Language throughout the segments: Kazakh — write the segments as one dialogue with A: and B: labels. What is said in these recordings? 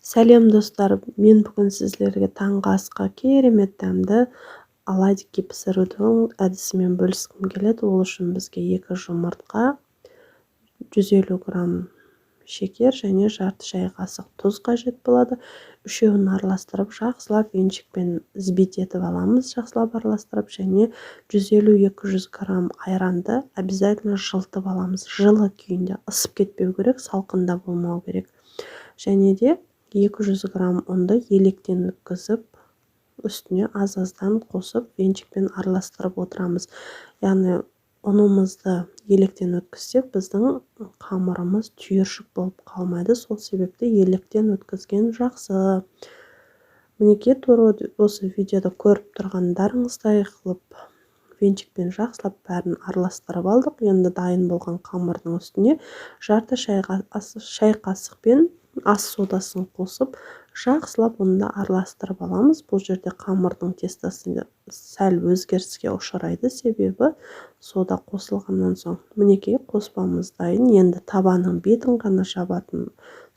A: Сәлем, достар! Мен бүгін сіздерге таңғы асқа керемет дәмді оладьи пісірудің әдісімен бөліскім келеді. Ол үшін бізге екі жұмыртқа, 150 грамм шекер және жарты шай қасық тұз қажет болады. Үшеуін араластырып, жақсылап венчикпен взбить етіп аламыз, жақсылап араластырып. Және 150-200 грамм айранды обязательно жылытып аламыз. Жылы күйінде, ысып кетпеу керек, салқын да болмау керек. Және де 200 грамм ұнды електен өткізіп, үстіне аз-аздан қосып, венчикпен араластырып отырамыз. Яғни ұнымызды електен өткізсек, біздің қамырымыз түйіршік болып қалмайды. Сол себепті електен өткізген жақсы. Мінекей, тура осы видеода көріп тұрғандарыңыздай қылып венчикпен жақсылап бәрін араластырып алдық. Енді дайын болған қамырдың үстіне жарты шай қасықпен ас содасын қосып, жақсылап оны да араластырып аламыз. Бұл жерде қамырдың тестосы сәл өзгеріске ұшырайды, себебі сода қосылғаннан соң. Мінекей, қоспамыз дайын. Енді табаның бетін ғана жабатын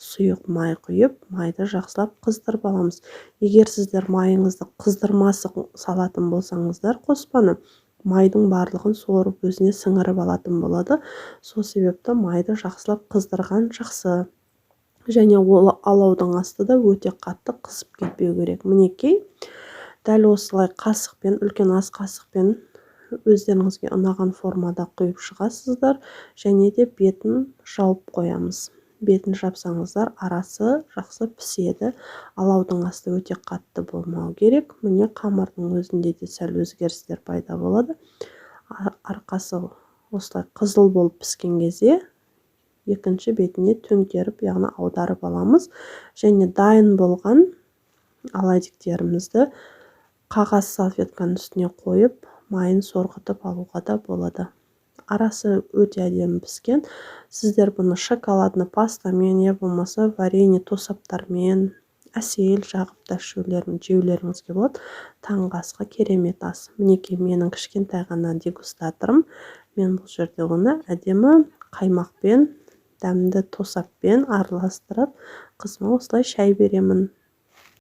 A: сұйық май құйып, майды жақсылап қыздырып аламыз. Егер сіздер майыңызды қыздырмай салатын болсаңыздар, қоспаны майдың барлығын сорып, өзіне сіңіріп алатын болады. Сол себепті майды жақсылап қыздырған жақсы және ол алаудың асты да өте қатты қызып кетпеу керек. Мінекей, дәл осылай қасықпен, үлкен ас қасықпен өздеріңізге ұнаған формада құйып шығасыздар және де бетін жауып қоямыз. Бетін жапсаңыздар, арасы жақсы піседі. Алаудың асты өте қатты болмау керек. Міне, қамырдың өзінде де сәл өзгерістер пайда болады. Арқасы осылай қызыл болып піскен кезде екінші бетіне төңкеріп, яғни аударып аламыз. Және дайын болған оладьилерімізді қағаз салфетканың үстіне қойып, майын сорғытып алуға да болады. Арасы өте әдемі піскен. Сіздер бұны шоколадный пастамен, я болмаса варенье тосаптармен, әсел жағып та жеулеріңізге болады. Таңғы асқа керемет ас. Мінекей, менің кішкентай ғана дегустаторым. Мен бұл жерде оны әдемі қаймақпен, дәмді тосаппен араластырып, қызыма осылай шай беремін.